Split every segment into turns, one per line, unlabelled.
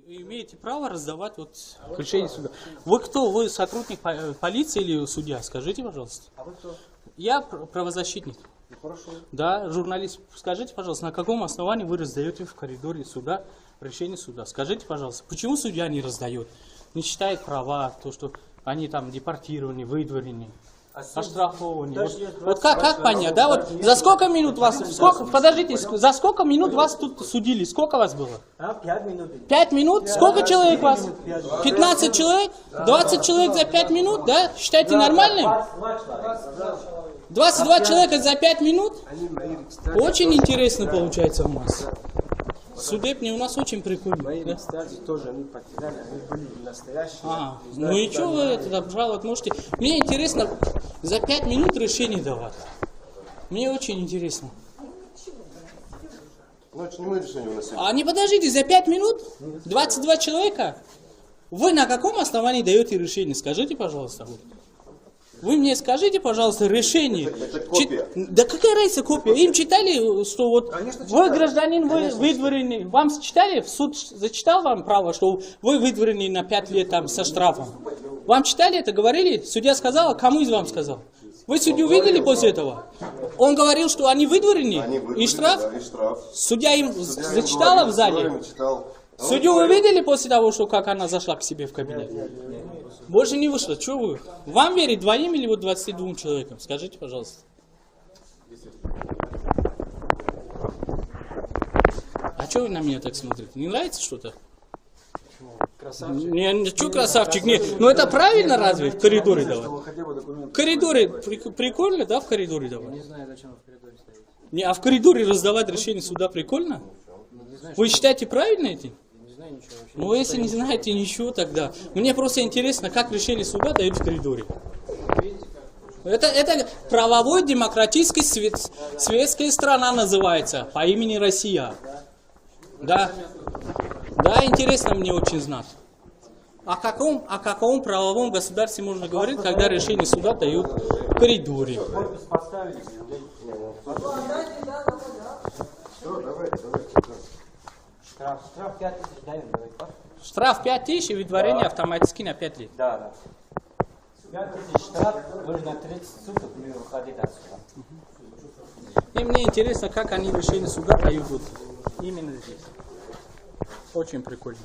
Имеете право раздавать вот решение суда. Вы кто? Вы сотрудник полиции или судья? Скажите, пожалуйста.
А вы кто?
Я правозащитник.
Ну хорошо.
Да, журналист. Скажите, пожалуйста, на каком основании вы раздаете в коридоре суда решение суда? Скажите, пожалуйста, почему судья не раздает? Не читает права, то, что они там депортированы, выдворены, оштрафованы.
Даже
Вот,
есть
вот как понять, да? Вот за сколько минут вас, сколько, подождите, за сколько минут вас тут судили? Сколько вас было?
А, 5 минут.
5 минут? Сколько человек вас?
5.
15 человек? 20 человек за 5 минут, да? Считаете нормальным? 22 человека за 5 минут? Очень интересно получается у нас. Судебный у нас очень прикольный.
Мои
Да?
регистрации тоже они потеряли, они были настоящие.
А,
Не знаю,
ну и
куда
что
они
вы это обжаловать можете? Мне интересно за 5 минут решение давать. Мне очень интересно.
Ну, это не мы решение выносили.
А не подождите, за 5 минут 22 человека? Вы на каком основании даете решение? Скажите, пожалуйста. Вот. Вы мне скажите, пожалуйста, решение.
Это копия.
Да какая разница копия? Им читали, что вот
Конечно,
вы
читали.
гражданин, вы выдворены. Вам читали? В суд зачитал вам право, что вы выдворены на 5 лет там со штрафом? Вам читали это, говорили? Судья сказала? Кому из вам сказал? Вы судью видели после этого? Он говорил, что они выдворены?
Они
И
выдворили,
штраф?
Да, и штраф.
Судья им
Судья им
зачитала
говорил,
в зале?
всё время читал. А он
Судью вы
говорил,
видели после того, что как она зашла к себе в кабинет? Больше не вышло. Чего вы? Вам верить двоим или вот 22 человекам? Скажите, пожалуйста. А что вы на меня так смотрите? Не нравится что-то?
Красавчик.
Не, не, что красавчик? Не, ну это правильно разве в коридоре
Что
давать?
вы хотя бы документы.
В коридоре прикольно, да, в коридоре давать?
Не знаю, зачем вы в коридоре стоите.
Не, а в коридоре раздавать решение суда прикольно?
Не знаю,
Вы считаете правильно это?
не знаю ничего вообще.
Ну, если не знаете ничего, тогда. Мне просто интересно, как решение суда дают в коридоре. Это правовой демократический светская страна называется, по имени Россия. Да. Да, интересно мне очень знать. О каком правовом государстве можно говорить, когда решение суда дают в коридоре?
Подпись поставили.
Всё, давайте, давайте. Да.
Штраф, штраф 5 тысяч даем, давайте.
Штраф 5 тысяч и выдворение автоматически на 5 лет.
Да. 5 тысяч штраф, нужно 30 суток не выходить отсюда.
И мне интересно, как они решение суда дают вот именно здесь. Очень прикольно.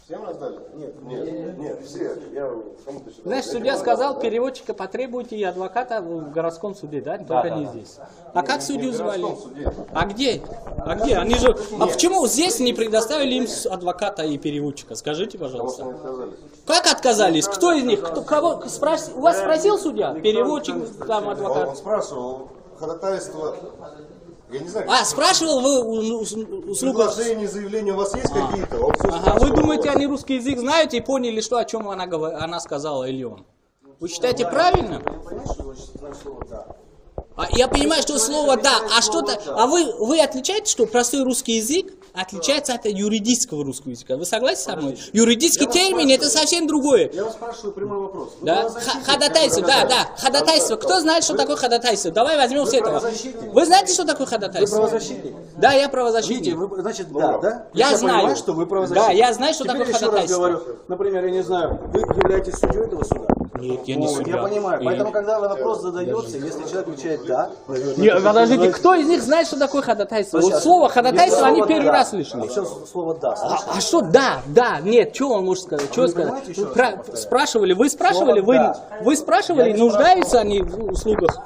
Всем раздали? Нет. Нет, нет, все. Я кому-то сюда.
Знаешь, судья сказал, переводчика потребуйте и адвоката в городском суде, да? Только
да,
не
да.
здесь. А как судью
В
звали?
городском суде.
А где? А где? Они же. А почему здесь не предоставили им адвоката и переводчика? Скажите,
Потому что
пожалуйста.
они отказались.
Как отказались? Кто из них? Кто, кого? У вас спросил судья? Переводчик, там
Он,
адвокат.
он спрашивал ходатайство. Я не знаю,
А, спрашивал вы услугу?
предложения, заявления у вас есть какие-то? Он всё
Ага, вы
спрашивал.
думаете, они русский язык знают и поняли, что о чем она сказала или он? Вы считаете правильно?
Понимаешь, что значит слово «да»?
А, я понимаю, что слово «да», а что-то. А вы отличаете, что простой русский язык отличается от юридического русского языка? Вы согласны со мной? Юридический
Я вас
термин это
спрашиваю.
совсем другое.
Я вас спрашиваю прямой вопрос. Вы
Да?
правозащитник?
Ходатайство, да, ходатайство. Кто знает, что такое ходатайство? Давай возьмем с этого.
правозащитник?
Вы знаете, что такое
Вы
ходатайство?
правозащитник?
Да, я правозащитник.
Видите, вы, значит, да, да?
Я
Я
знаю.
понимаю, что вы правозащитник.
Да, я знаю, что
Теперь
такое
еще раз
ходатайство.
говорю, например, я не знаю, вы являетесь судьей этого суда?
Нет, я не
Вот,
судья.
Я понимаю.
Я
Поэтому, когда вопрос задается, если человек отвечает «да»,
Не, подождите, кто из них знает, что такое ходатайство? Вот
Сейчас.
слово ходатайство
Нет,
они
слово
первый
«да».
раз слышали.
А в чем слово «да»?
А что да, да, нет, что он может сказать? Что
вы
сказать?
понимаете, еще раз повторяю?
Спрашивали, вы спрашивали,
Слово
вы,
«да».
вы спрашивали,
Я не
нуждаются
спрашивал.
они в услугах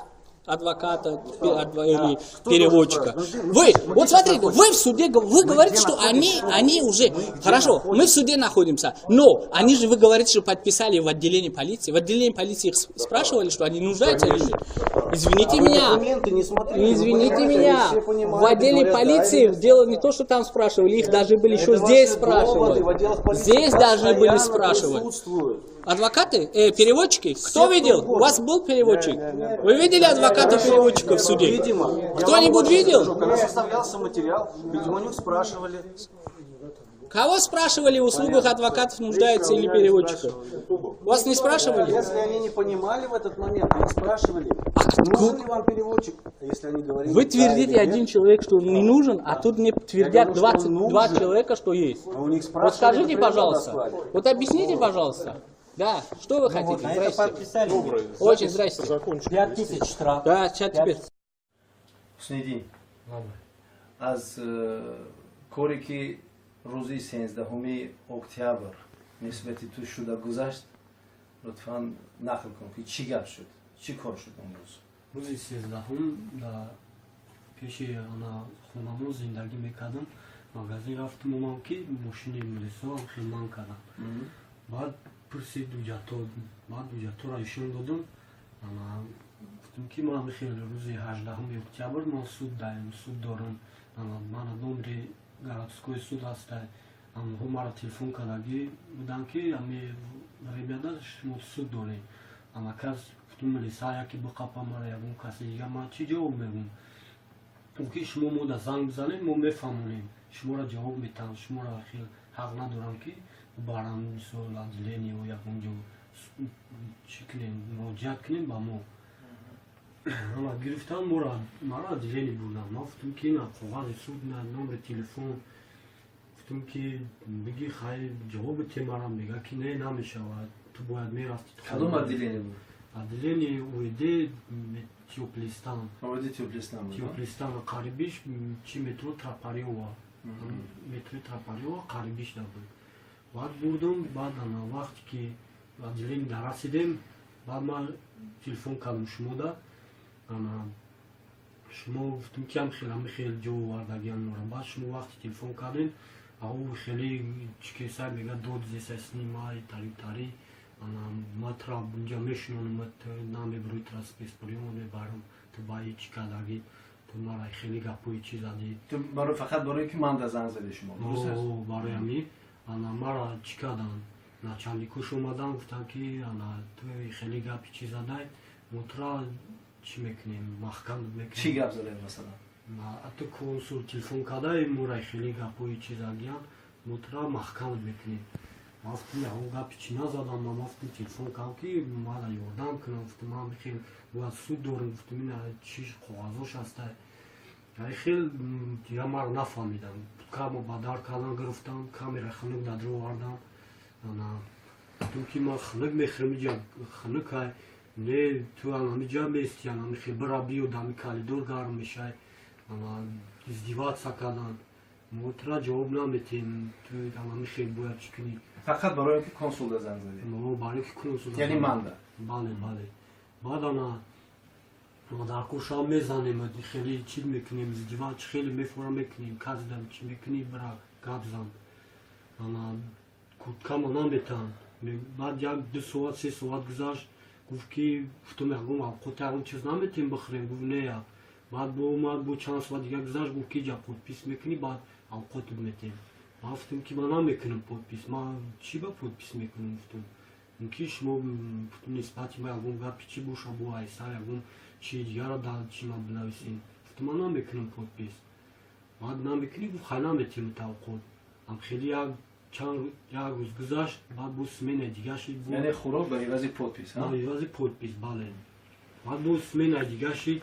адвоката или
Кто
переводчика?
должен спрашивать?
Вы,
Мы
вот
где
смотрите,
находимся?
вы в суде, вы говорите,
где
что они,
находимся?
они уже,
Мы где
хорошо, мы в
находимся?
суде находимся, но они же, вы говорите, что подписали в отделении полиции, в отделении полиции их спрашивали, что они нуждаются или нет. Извините
А вы
меня.
документы не смотрели, вы
Извините
понимаете,
меня,
они все понимают
в
и
отделе
говорят, да
полиции
или нет.
дело не то, что там спрашивали, их даже были еще
Это
здесь
ваши доводы,
спрашивали.
в отделах полиции
Здесь должны были
постоянно
спрашивать.
присутствуют.
Адвокаты, переводчики, кто видел?
угодно.
У вас был переводчик? Вы видели адвоката-переводчика в суде?
Видимо. Я
Кто-нибудь
вам больше
видел?
скажу, когда составлялся материал, видимо, у них спрашивали.
Кого спрашивали в услугах адвокатов нуждаются или переводчиков? Вас не спрашивали?
Если они не понимали в этот момент, их спрашивали.
А
Нужен ли вам переводчик, если они говорили?
Вы
да
твердите
или нет?
один человек, что не нужен, а тут мне твердят
говорю, что он
22
нужен.
человека, что есть.
А у них
Вот
спрашивали,
скажите,
например, на
пожалуйста.
складе.
Вот объясните, пожалуйста. Да, что вы хотите?
На это
Здрасте.
подписали.
Очень здрасте.
5000 штраф.
Да, сейчас теперь.
Ҳусниддин, аз коре ки рӯзи 13 октябр нисбати ту шуда гузашт, лутфан нақл кун, ки чӣ гап шуд, чӣ кор шуд он рӯз.
Рӯзи 13-ҳум дар пеши ана хонамон зиндагӣ мекардам, магазин рафтам, омам, ки мошини милисо хелман кардам. Баъд пурсид ҳуҷҷатҳо, баъд ҳуҷҷатҳоро ишон додам. Ана гуфтам, ки ман хел рӯзи 18 октябр ман суд даем, суд дорам. Ана мана номери городской суд ҳастай. Онҳо маро телефон кардагӣ буданд, ки ами времяда шумо суд дорем. Ана кас гуфтум, милиса яке биқапа мара, ягон каси дига, ман чӣ ҷавоб мегӯм? Гуфт, ки шумо мода занг бизанед, мо мефаҳмонем, шуморо ҷавоб метаҳам, шуморо хел ҳақ надорам, ки барам, мисол, отделение ё ягон ҷо чӣ кунем, муроҷиат кунем ба мо. Ана гирифтам мора, мара отделение бурдам. Ман гуфтам, ки ина коғази суд, на номери телефон. Гуфтам, ки биги, хай, ҷавоби те мара. Мега, ки не, намешавад, ту бояд мерафти.
Кадом отделение буд?
Отделение УВД Тёплый Стан.
УВД Тёплый Стан буд, а?
Тёплый Стан, қарибиш чи метро Тропарёва, метрои Тропарёва қарибиш да буд. Баъд бурдам, баъд ана вақте ки отделение дарасидем, баъд ман телефон кардам шумода. Ана шумо гуфтем, ки ам хел, ами хел ҷо овардагиам мора. Баъд шумо вақте телефон кардем, ау хеле чӣ кесай, мега, дод зесай, снимай, тари тари. Ана ма тра унҷа мешинонам, намебурӣ, тра спецприём мебарам, ту ба чӣ кардагӣ, ту мара хеле гапҳои чӣ задӣ.
Ту барои, фақат барои ки ман да занг зади шумо, дуруст аст?
О, барои ами. Ана мара чӣ карданд, начальникош омадан, гуфтанд, ки ана ту хеле гапи чӣ задай, мо тура чӣ мекунем, маҳкам мекунем.
Чӣ гап задай, масалан?
Ту консул телефон кардай, мора хеле гапҳои чӣ задиян, мо тура маҳкам мекунем. Ман гуфтам, ягон гапи чӣ назадам. Ман гуфтам, телефон кардам, ки мана ёрдам кунам. Гуфтам, ман хел бояд суд дорам. Гуфтам, ина чӣ коғазош ҳастай. Ай хел дига маро нафаҳмидам. Камо ба дар кардан гирифтам, камера хунук дар овардам. Ана гуфтам, ки ман хунук мехӯрам, иҷа хунукай. Не, ту анамиҷа мести, анами хел бира биё, дами коридор гарм мешай. Ана издеваться кардан, мо тура ҷавоб наметем, ту анами хел бояд чӣ кунӣ.
Фақат барои ки консул да занг задӣ?
Мо барои ки консул.
Яъне манда?
Бале. Баъд ана дар кушам мезанем, хеле чӣ мекунем, издевать хеле мефора мекунем, казидам чӣ мекунӣ, бира гап зан. Ана курткамо наметаҳанд. Баъд як 2 соат, 3 соат гузашт, гуфт, ки гуфтам, ягон авқот, ягон чиз наметем бихӯрем? Гуфт, не. Баъд бо омад, бо чанд соат дига гузашт, гуфт, ки иҷа подпись мекунӣ, баъд авқотат метем. Ман гуфтам, ки ман намекунам подпись, ман чӣ ба подпись мекунам? Гуфтам, мумкин шумо, гуфтам, нисбати ма ягон гапи чӣ боша, бо айса ягон чи дигара дар чи ман бинависем. Гуфтам, ман намекунам подпись. Баъд намекунӣ, гуфт, хай, наметем авқот. Ам хеле як чанд як рӯз гузашт, баъд бо смена дига шид.
Яъне хӯрок ба ивази подпись?
Ба ивази подпись, бале. Баъд бо смена дига шид.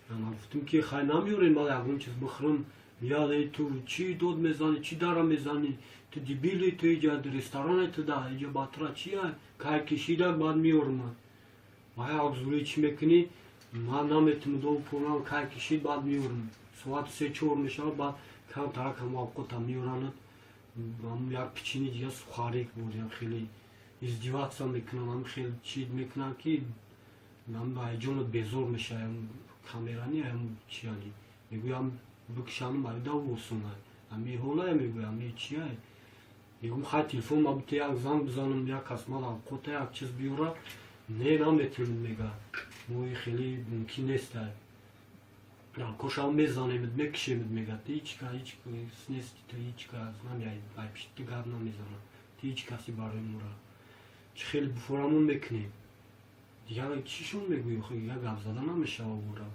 Гуфтам, ки хай, намеёрем, ман ягон чиз бихӯрам? Мияд, ту чӣ дод мезанӣ, чӣ дара мезанӣ, ту дебили, ту иҷа ресторане, ту да иҷа батра чия, кай кишида, баъд меёрам. Ва як зурӣ чӣ мекунӣ, ман наметунам, дов пурам, кай кишид, баъд меёрам. Соати 3-4 мешавад, баъд камтарак ҳам авқота меёранад. Як печенье дига, сухарик буд. Хеле издеваться мекунам, ам хел чӣ мекунам, ки ҳаяҷонат безор мешавам. Камерани ам чияни мегӯям, бикшанам, айда осонай, ами ҳолая, мегӯям, ми чияй. Мегӯм, хай, телефон ма бите, як занг бизанам, як кас ман авқота, як чиз биёра. Не, наметунем, мега, мои хеле мумкин нестай, кошам мезанем, мекишем, мега, ти ҳеч ҳеч нести, ту ҳеч кас намеай, пишти гап намезанам, ту ҳеч каси барои мора чӣ хеле буфорамон мекунем. Дигар чишон мегӯӣ? Дигар гап зада намешава. Ора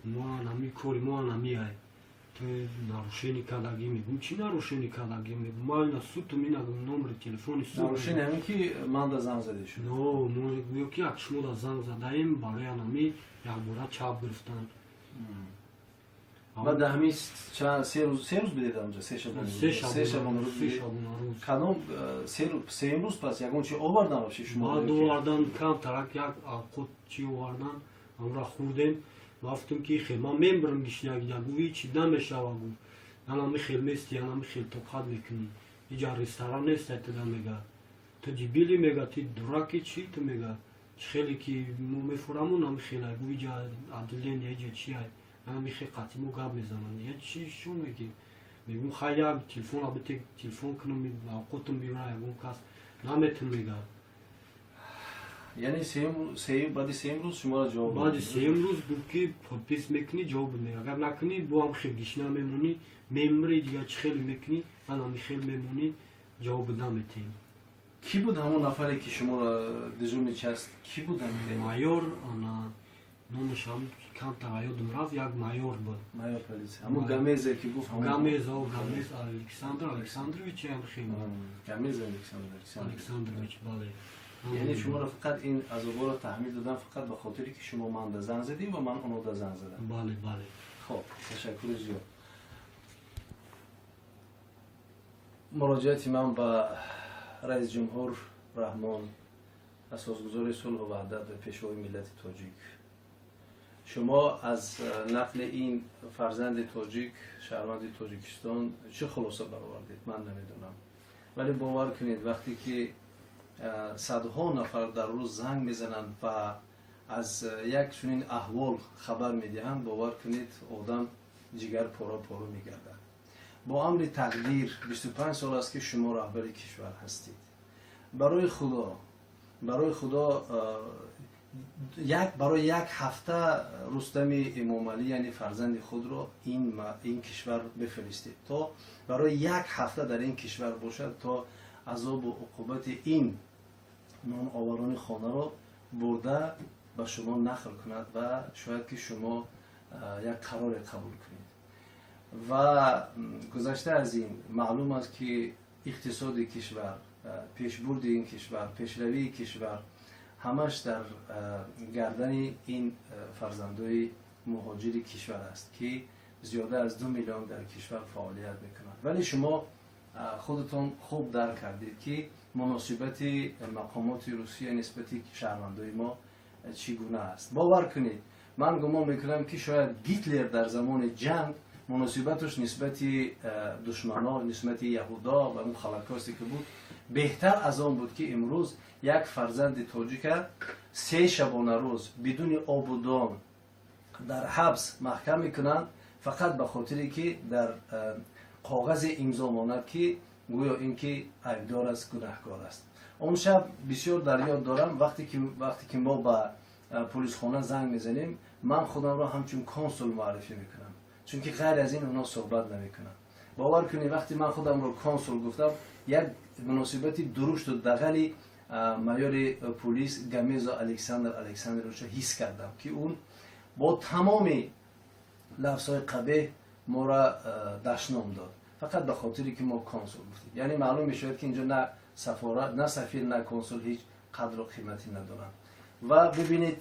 мо анами кори мо анамиай. Ту нарушение кардагӣ. Мегум, чӣ нарушение кардагӣ? Мегум, ман ина сутум, ина номери телефони суд.
Нарушение ҳамин ки манда занг заде шуд.
Но мо гӯё ки як шумода занг задаем, барои анами якбора чап гирифтан.
Баъд дар ҳамин 3 рӯз, 3 рӯз бидед онҷо, се шабонарӯз?
Се шабонарӯз.
Кадом сеюм рӯз пас ягон чи овардан вообще шумо?
Баъд овардан камтарак, як авқот чи овардан, амра хӯрдем. Гуфтем ки хел ман мембирам гишнагида. Гуфт, ҳичи намешава, гуфт, анами хел мести, анами хел тоқат мекунӣ, иҷа ресторан нест. Айтада мега, ту дебил и, мега, ты дурак и, чи ту, мега, чи хеле ки мо мефурамон, ами хела. Гуфт, иҷа отделение, иҷа чи ай, анами хел қатъи мо гап мезананд. Я чи шо меги? Мегум, хай, як телефон бите, телефон кунам, авқотам биёра, ягон кас наметун, мега.
Яъне баъди сеюм рӯз шуморо ҷавоб?
Баъди сеюм рӯз гуфт ки подпись мекунӣ, ҷавоб мега, агар накунӣ, бо ҳам хел гишна мемонӣ, мемирӣ, дигар чӣ хеле мекунӣ, анами хел мемонӣ, ҷавоб наметиҳем.
Кӣ буд ҳамон нафаре ки шуморо дежурный часть, кӣ буд?
Майор, ана номашам камтар ёдам рафт, як майор буд.
Майор полиция, ҳамон Гамезе ки гуфт?
Гамез, о, Гамез Александр Александрович ам хел.
Гамез Александр
Александрович, бале.
Яъне шуморо фақат ин азоборо таҳмил додан фақат ба хотире ки шумо манда занг задем ва ман онода занг задам?
Бале.
Хоб, ташаккури зиёд. Муроҷиати ман ба раис ҷумҳур Раҳмон, асосгузори сулҳу ваҳдат ва пешвои миллати тоҷик: шумо аз нақли ин фарзанди тоҷик, шаҳрванди Тоҷикистон, чӣ хулоса баровардед, ман намедонам, вале бовар кунед, вақте ки садҳо нафар дар рӯз занг мезананд ва аз як чунин аҳвол хабар медиҳанд, бовар кунед, одам ҷигар пора пора мегардад. Бо амри тақдир 25 сол аст ки шумо раҳбари кишвар ҳастед. Барои Худо, барои Худо, як барои як ҳафта Рустами Эмомалӣ, яъне фарзанди худро ин кишвар бифиристед, то барои як ҳафта дар ин кишвар бошад, то азобу уқубати ин ноноварони хонаро бурда ба шумо нақл кунад ва шояд ки шумо як қароре қабул кунед. Ва гузашта аз ин, маълум аст ки иқтисоди кишвар, пешбурди ин кишвар, пешравии кишвар ҳамаш дар гардани ин фарзандои муҳоҷири кишвар аст, ки зиёда аз 2 миллион дар кишвар фаъолият мекунанд. Вале шумо худатон хуб дарк кардед, ки муносибати мақомоти Русия нисбати шаҳрвандои мо чӣ гуна аст. Бовар кунед, ман гумон мекунам, ки шояд Гитлер дар замони ҷанг муносибаташ нисбати душмано, нисбати яҳудо ва он Холокосте ки буд, беҳтар аз он буд, ки имрӯз як фарзанди тоҷика 3 шабонарӯз бидуни обу дон дар ҳабс маҳкам мекунанд, фақат ба хотире ки дар коғазе имзо монад, ки гӯё ин ки айбдор аст, гунаҳкор аст. Он шаб бисёр дар ёд дорам, вақте ки мо ба полисхона занг мезанем, ман худамро ҳамчун консул муаррифӣ мекунам, чунки ғайр аз ин онҳо суҳбат намекунанд. Бовар кунед, вақте ман худамро консул гуфтам, як муносибати дурушту дағали майори полис Гамезо Александр Александровичро ҳис кардам, ки ӯ бо тамоми лафзҳои қабеҳ моро дашном дод, фақат ба хотире ки мо консул гуфтем. Яъне маълум мешавад, ки инҷо на сафорат, на сафир, на консул ҳеҷ қадру қимате надоранд. Ва бибинед,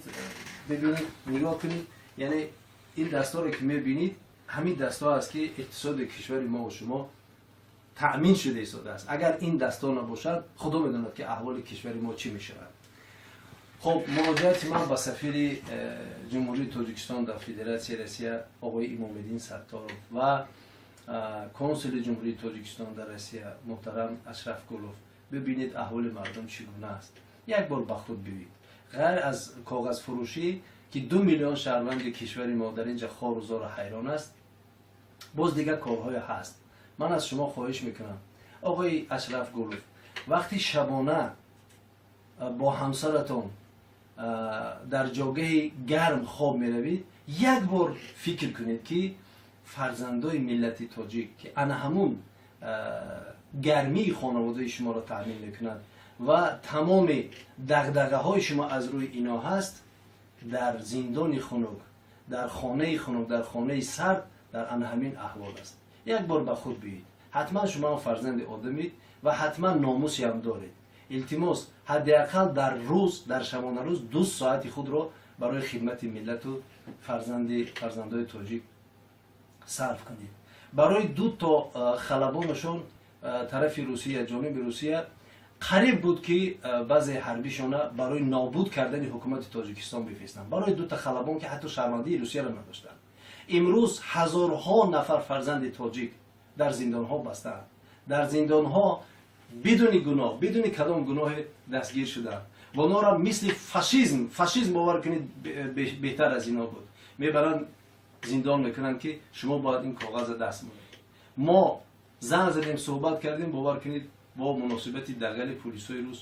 нигоҳ кунед, яъне ин дастҳоро ки мебинед, ҳамин дастҳо аст, ки иқтисоди кишвари мо ва шумо таъмин шуда истодааст. Агар ин дастҳо набошад, Худо медонад, ки аҳволи кишвари мо чӣ мешавад. Хоб, муроҷиати ман ба сафири Ҷумҳурии Тоҷикистон дар Федератсияи Россия оғои Имомиддин Сатторов ва консули Ҷумҳурии Тоҷикистон дар Россия муҳтарам Ашраф Гулов: бибинед, аҳволи мардум чӣ гуна аст, як бор ба худ биёед. Ғайр аз коғазфурӯшӣ, ки 2 миллион шаҳрванди кишвари мо дар инҷа хору зору ҳайрон аст, боз дигар корҳое ҳаст. Ман аз шумо хоҳиш мекунам, оғои Ашраф Гулов, вақти шабона бо ҳамсаратон дар ҷогаҳи гарм хоб меравед, як бор фикр кунед, ки фарзандои миллати тоҷик, ки ана ҳамун гармии хонаводаи шуморо таъмин мекунад ва тамоми дағдағаҳои шумо аз рӯи ино ҳаст, дар зиндони хунук, дар хонаи хунук, дар хонаи сард. Дар ана ҳамин аҳвол аст. Як бор ба худ биёед. Ҳатман шумо ҳам фарзанди одамид ва ҳатман номусиам доред. Илтимос, ҳадди ақал дар рӯз, дар шабонарӯз 2 соати худро барои хидмати миллату фарзанди фарзандои тоҷик сарф кунед. Барои ду то халабонашон тарафи Русия, ҷониби Русия қариб буд, ки баъзе ҳарбишона барои нобуд кардани ҳукумати Тоҷикистон бифиристанд, барои дута халабон, ки ҳатто шаҳрвандии Русияро надоштанд. Имрӯз ҳазорҳо нафар фарзанди тоҷик дар зиндонҳо бастаанд, дар зиндонҳо бидуни гуноҳ, бидуни кадом гуноҳе дастгир шудаанд ва онҳоро мисли фашизм, фашизм, бовар кунед, беҳтар аз ино буд, мебаранд, зиндон мекунанд, ки шумо бояд ин коғаза даст монед. Мо занг задем, суҳбат кардем, бовар кунед, бо муносибати дағали пулисои рус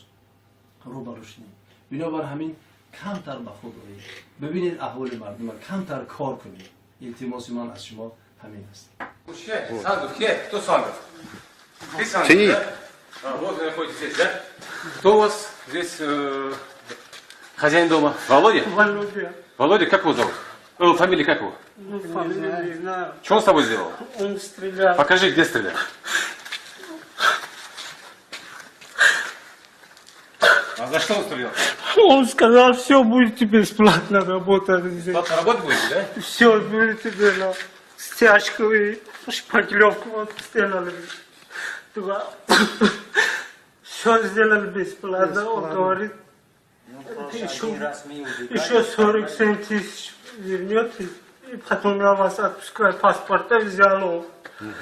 рӯбарӯ шудем. Бинобар ҳамин камтар ба худ оед, бибинед аҳволи мардума, камтар кор кунед. Илтимоси ман аз шумо ҳамин аст.
Сандов, кто Сандов? Ты Сандов,
Ты.
Да? А, вот вы находитесь здесь, да? Кто у вас здесь хозяин дома? Володя?
Володя.
Володя, как его зовут? Фамилия как его?
Ну, фамилию не знаю.
Что он с тобой сделал?
Он стрелял.
Покажи, где стрелял. А за что он стрелял?
Он сказал, все, будете бесплатно работать здесь.
Платно работать будете, да?
Все, будете делать. Стяжку и шпаклевку вот сделали. Два. Все сделали бесплатно. Он говорит, еще 47 тысяч вернете, и потом я вас отпускаю. Паспорта взял он.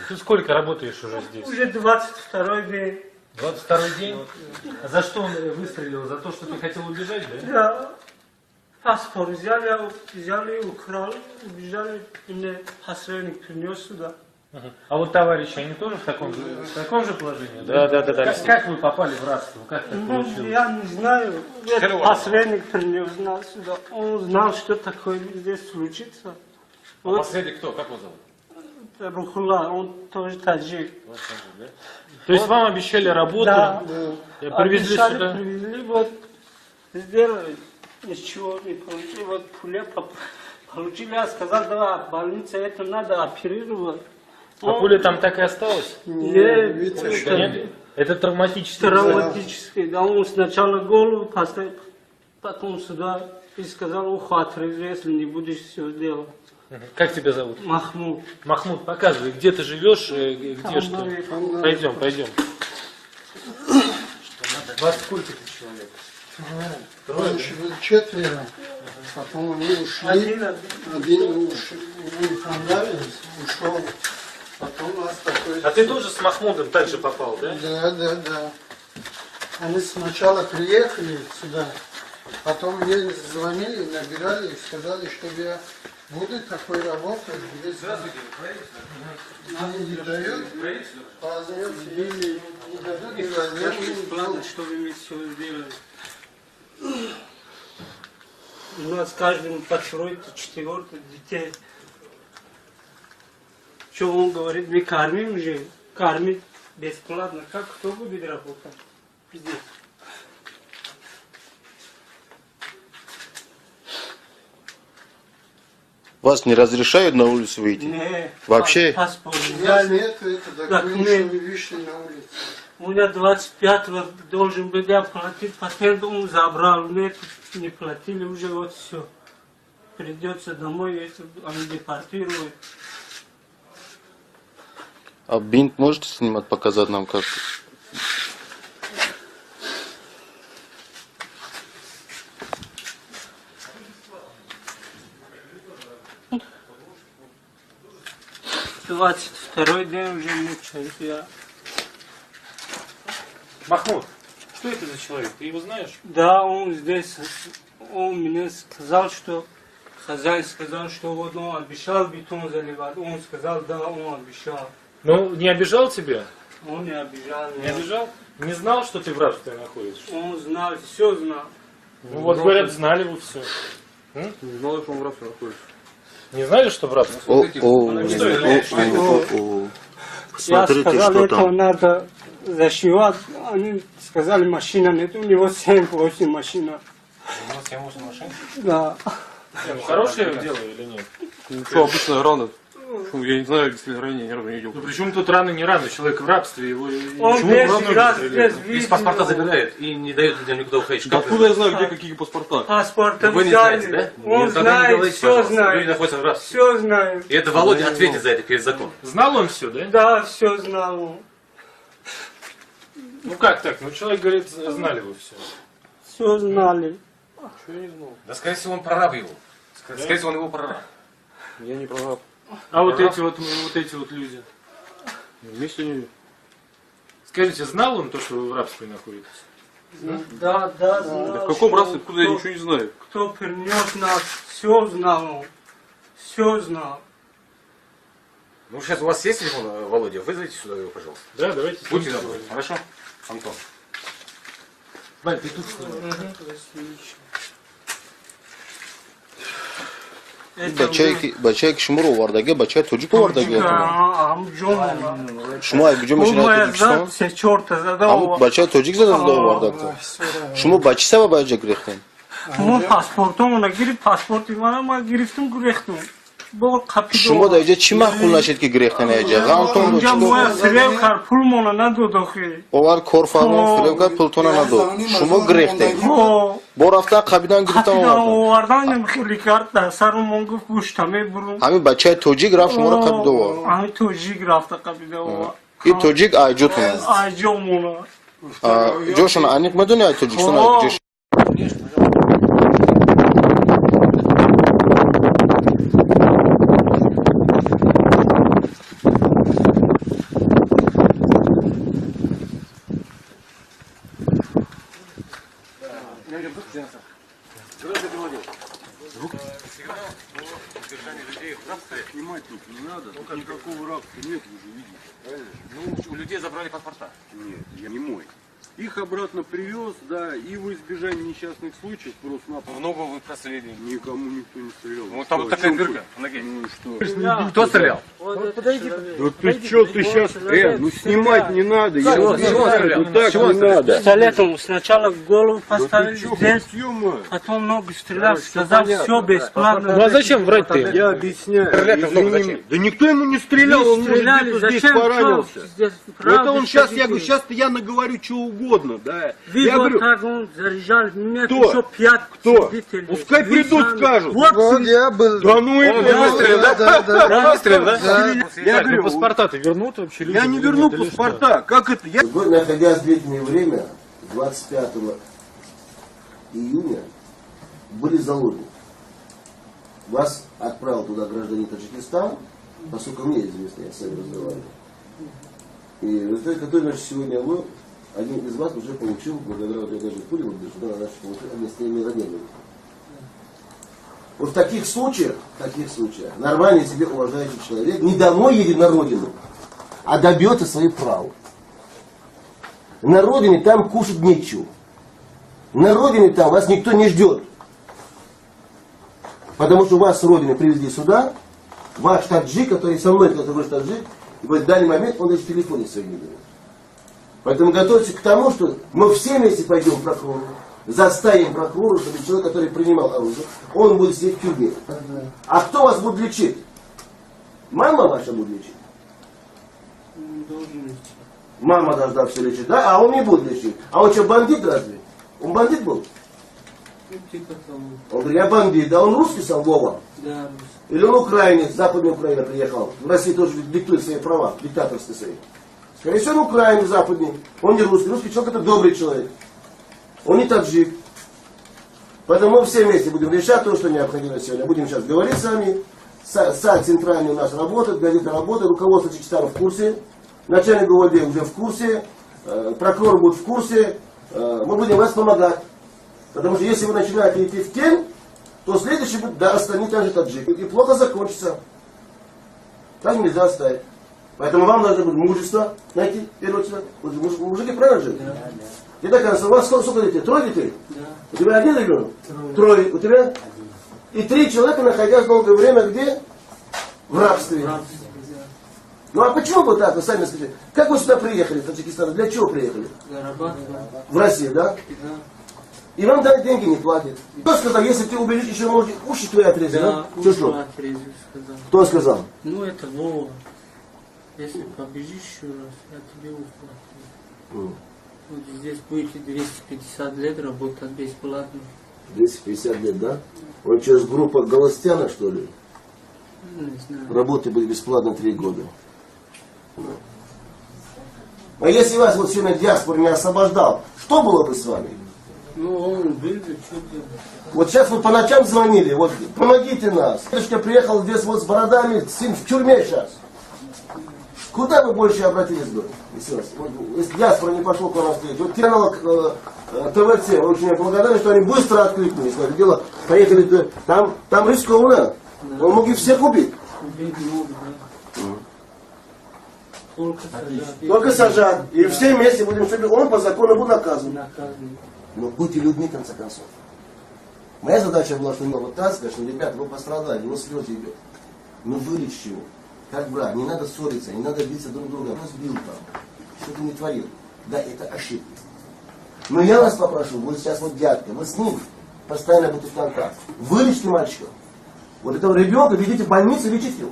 Ты сколько работаешь уже здесь?
Уже 22 день.
22 день? А за что он выстрелил? За то, что ты хотел убежать, да?
Да. Паспорт взяли, взяли, украли, убежали. Мне посредник принес сюда.
А вот товарищи, они тоже в таком же положении?
Да.
Как вы попали в рабство? Как так
Ну,
получилось?
я не знаю.
Четыре
Это посредник принес нас сюда. Он знал, что такое здесь случится. Вот
Посредник кто? Как его зовут?
Рухула, он тоже таджик.
То есть вам обещали работу,
Да.
и привезли
Обещали,
сюда?
Привезли, вот сделали. Ничего не получили. Вот пуля получили. Я сказал, давай, больница, это надо оперировать.
А пуля там так и осталась?
Нет, это
Нет? Это травматический.
Травматический. Да, он сначала голову поставил, потом сюда и сказал, ухо отрежу, если не будешь все делать.
Как тебя зовут?
Махмуд.
Махмуд, показывай, где ты живешь, где что. Пойдем, пойдем. Вас сколько тут человек?
Раньше было четверо, потом они ушли,
Один,
один не понравился, ушел. Потом нас такой...
А ты тоже с Махмудом также попал, да?
Да. Они сначала приехали сюда, потом мне звонили, набирали и сказали, чтобы я буду такой работать, здесь мне не дают, возьмете или не дадут, не возьмем.
Бесплатно, чтобы мы все сделали. У нас каждому по трое, четвертое детей. Что он говорит, мы кормим же, кормить бесплатно. Как кто будет работать здесь?
Вас не разрешают на улицу выйти?
Не,
Вообще?
Паспорт
У нас
взяли.
нет этого документа,
Документ.
чтобы вышли на улицу.
У меня 25-го должен был я платить патент, он забрал. Нет, не платили уже, вот все. Придется домой, если они депортируют.
А бинт можете снимать, показать нам как?
22-й день уже мучаюсь я.
Махмуд, что это за человек? Ты его знаешь?
Да, он здесь, он мне сказал, что хозяин сказал, что вот он обещал бетон заливать. Он сказал, да, он обещал.
Ну, не обижал тебя?
Он не обижал
Не
меня.
обижал? Не знал, что ты в рабстве находишься?
Он знал, все знал.
Ну вот, говорят, знали вы все.
Не знал, что он в рабстве находится.
Не знали, что в рабстве?
О, о, о, о, о.
Я
Смотрите,
сказал,
что
это
там.
надо зашивать. Они сказали, машина нет. У него 7-8 машина.
У нас 7-8 машин.
Да.
Ну, хорошее дело или нет?
Ну что, обычная рана. Почему? Я не знаю, действительно, ранее ни разу не видел.
Ну при чем тут рано, не рано? Человек в рабстве, его...
Он
Почему в ноги
раз
стреляют?
здесь
Из паспорта
видел.
забирают и не дают людям никуда уходить.
Да
Как
откуда я знаю, где какие паспорта?
Паспорта
Вы не
взяли.
знаете, да?
Он
Нет, тогда не
знает,
говорите,
все
пожалуйста.
знает.
Люди находятся в рабстве.
Все знает.
И это Володя ответит за это перед законом.
Знал он все, да?
Да, все знал он.
Ну как так? Ну человек говорит, знали вы все.
Все знали.
Да, скорее всего, он прораб его. Скорее всего, он его прораб.
Я не прораб.
А вот эти вот люди.
Вместе не...
Скажите, знал он то, что вы в рабстве находитесь?
Да, да, знал.
Да в каком
что
рабстве? Откуда я
кто-
ничего не знаю?
Кто принес нас, все знал он. Все знал.
Ну, сейчас у вас есть телефон, Володя? Вызовите сюда его, пожалуйста.
Да, давайте. с ним
Будьте добры.
поговорим.
Хорошо? Антон.
Валь, ты тут с ним.
Бачае ки шуморо овардаги, бачаи тоҷик овардаги. Шумо аз куҷо мешинед Тоҷикистон? Ҳамун бачаи тоҷик зада зада овардагтон. Шумо ба чӣ сабаб аҷа гирехтем?
Мо паспортомона гирифт, паспорти мана ма гирифтум, гурехтум.
Шумо дар иҷа чӣ маъқул нашед ки гирехтен аҷа? Ғамтон буд, чӣ
Моя фиреб кард, пулмона надод охи.
Овар корфармо фиреб кард, пултона надод. Шумо гирехтем. Бо рафтан қабидан гирифтан овардан.
Овардан хеле кард, дар сарумон гуфт гӯшта мебурум.
Ҳамин бачаи тоҷик рафт шуморо қабида овард.
Ҳамин тоҷик рафта қабида овард.
Ин тоҷик айҷотон аст.
Айҷомона.
Ҷошона аниқ медони ай Тоҷикистон ай куҷо?
Снимать тут не надо, тут никакого рабства нет, вы же видите, правильно?
Ну, у людей забрали паспорта.
Нет, я не мой. Их обратно привез, да, и во избежание несчастных случаев просто-напросто.
В ногу вы прострелили.
Никому никто не стрелял.
Ну, там вот
Что,
такая
о чем
дырка
вы?
в ноге.
Ну и что?
Кто стрелял?
Да ты чё, ты сейчас... ну снимать не надо, я
Чего
объясняю,
стрелял?
ну так
Чего
не надо.
Пистолетом сначала в голову
Да ты
поставили
чё,
здесь,
ё-моё.
потом ногу стрелял, сказал, все бесплатно.
Ну а зачем врать-то?
Я объясняю.
Стрелять-то в ногу
Извини
зачем?
меня. Да никто ему не стрелял, он может
Стреляли,
где-то здесь
зачем?
поранился.
Что здесь?
Это
Правду
он сейчас, я
скажите.
говорю, сейчас я наговорю что угодно, да.
Вы
Я
вот
говорю,
так он заряжал, меня
Кто?
еще 5
Кто?
свидетелей.
Пускай
Вы
придут,
сами.
скажут.
Вот
Вот я был.
Да ну
Он
это...
выстрелил, да?
Да.
Выстрелил, да?
Я говорю,
Ну паспорта-то вернут вообще людям?
я не
или
верну
нет, или что?
паспорта. Как это? Я...
Вы, находясь в длительное время, 25 июня, были заложники. Вас отправил туда гражданин Таджикистана, поскольку мне известно, я с вами разговаривал. И в результате которой, значит, сегодня вы, один из вас уже получил, благодаря вот этой же пуле, вот даже, да, значит, получил огнестрельное ранение. Вот в таких случаях, нормальный себе уважающий человек не домой едет на родину, а добьется своих прав. На родине там кушать нечего. На родине там вас никто не ждет. Потому что вас с родины привезли сюда, ваш таджик, который со мной, который ваш таджик, и вот в данный момент он даже в телефоне своим не берет. Поэтому готовьтесь к тому, что мы все вместе пойдем к прокурору, заставим прокурора, чтобы человек, который принимал оружие, он будет сидеть в тюрьме. А кто вас будет лечить? Мама ваша будет лечить? Мама должна все лечить, да? А он не будет лечить. А он что, бандит разве? Он бандит был?
Типа того.
Он говорит, я бандит. Да он русский сам, Вова?
Да,
Или он украинец, с Западной Украины приехал. В России тоже диктует свои права, диктаторские свои. Скорее всего, он украинец западный. Он не русский. Русский человек это добрый человек. Он не таджик. Поэтому мы все вместе будем решать то, что необходимо сегодня. Будем сейчас говорить с вами. Сайт центральный у нас работает, газета работает, руководство Таджикистана в курсе, начальник ГУВД уже в курсе, прокурор будет в курсе. Мы будем вас помогать. Потому что если вы начинаете идти в тень, то следующий будет, да, остальные также таджики. И плохо закончится. Так нельзя оставить. Поэтому вам нужно будет мужество найти, в первую очередь. Мужики правильно же?
Да.
И так, у вас сколько детей? Трое детей?
Да.
У тебя один ребенок? Трое. У тебя?
Один.
И 3 человека, находясь долгое время где? В рабстве.
В рабстве, да.
Ну а почему вы так, вы сами скажите? Как вы сюда приехали, в Таджикистан? Для чего приехали?
Зарабатывать.
В Россию, да?
Да.
И вам дали деньги, не платит. Кто сказал, если ты убежишь, еще может уши твои отрезать, да?
Да,
Что,
уши
что?
отрезать, сказал.
Кто сказал?
Ну, это Вова. Если побежишь еще раз, я тебе ухо отрежу. Вот здесь будете 250 лет работать бесплатно.
250 лет, да? Он через группу Галастяна, что ли?
Ну, не знаю.
Работы были бесплатно 3 года. А если вас вот сегодня диаспора не освобождал, что было бы с вами?
Ну, он убил бы, что делать?
Вот сейчас вы по ночам звонили, вот помогите нас. Дедушка приехал здесь вот с бородами, сын в тюрьме сейчас. Куда вы больше обратились бы? Если, вас, вот, если диаспора не пошел к вам навстречу. Вот аналог ТВЦ, очень я благодарен, что они быстро откликнулись на это дело. Поехали, там рискованно. Он мог и всех убить.
Убить мог, да. Только сажать.
Только сажать. И все вместе будем, чтобы он по закону был наказан.
Наказан.
Но будьте людьми, в конце концов. Моя задача была, что вот так сказать, что, ребята, вы пострадали, его слезы идет. Ну вылечь его. Как брат, не надо ссориться, не надо биться друг друга. Он сбил там, что ты не творил. Да, это ошибка. Но я вас попрошу, вы сейчас вот дядька, вы с ним постоянно будете в контакте. Вылечите мальчика. Вот этого ребенка ведите в больницу, лечите его.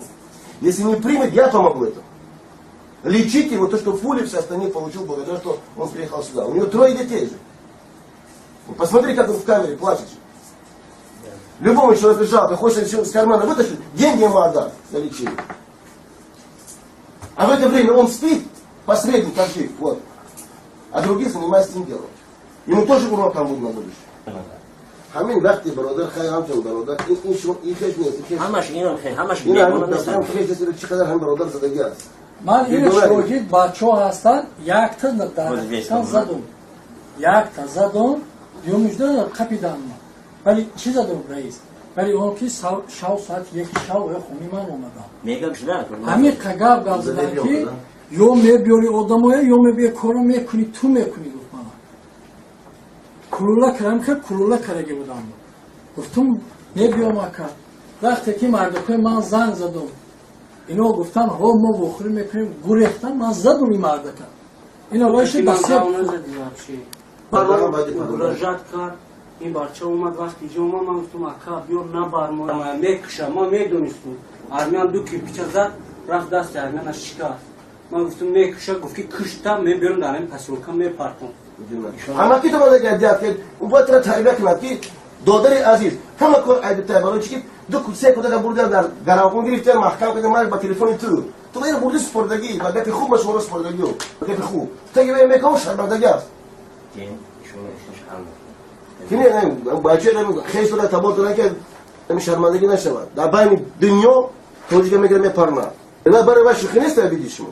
Если не примет, я помогу этому. Лечите его, то, что пули все остальные получил благодаря, что он приехал сюда. У него трое детей же. Вот посмотри, как он в камере плачет. Любому человеку жалко, хочешь еще с кармана вытащить, деньги ему отдам на лечение. А в это время он спит, посредник таджик, вот. А другие занимаются этим делом. Ему тоже урок там будет на будущее. Ҳамин вақти бародар хай ҳамчун бародар ин шумо ин хеш нест ин хеш
Ҳамаш инам хе, ҳамаш
ин
бегона
ҳамин
нестанд.
хеш нест, чӣ қадар ҳам бародар задагӣ аст.
Ман ина
Бегона.
Шогирд бачаҳо ҳастанд, якта дар
Боз весь
ҳақиқат задум, якта задум, юмужда қапидан, вале чӣ задум, раис, вале он ки шав соати 1 шав хони ман омадам.
Мегам шуда.
Ҳамин гап гап задан ки ё мебиёри одамоя, ё мебиёри коро мекунӣ, ту мекунӣ, гуфт. Мана кулула кардам, ки кулула кардаги будам, гуфтум мебиём, ака. Вақте ки мардакои ман занг задум, ино гуфтан ҳо мо вохӯрӣ мекунем, гурехтан, ман задум и мардака, ино роиши
Ман
ба се
гав назадӣ вообще. Муроҷиат кард, ин бача омад, вақти ҷо омад, ман гуфтум, ака, биё, набар, мо мекуша, ман медонистум. Армян ду кирпича зад, рафт дасти армяна шикаст. Ман гуфтум мекуша, гуфт ки кушта, мебиёрам дар ин посёлка мепартом.
Ҳама ки то бояд дядка ӯ бояд тра тарбия кунад, ки додари азиз, ҳама кор айбитай, барои чи ки ду се кӯдака бурдан дар гаравхун гирифтан, маҳкам кардан, ман ба телефони ту ба ин бурди супордагӣ, ба гапи хуб, ба шуморо супордагӣ, ба гапи хуб таги вай мекам, шармандагӣ аст ки не бача хеш дора, табор дора, ки ами шармандагӣ нашавад дар байни дунё, тоҷика мегира мепарна ва барои вай шӯхӣ нест. Види шумо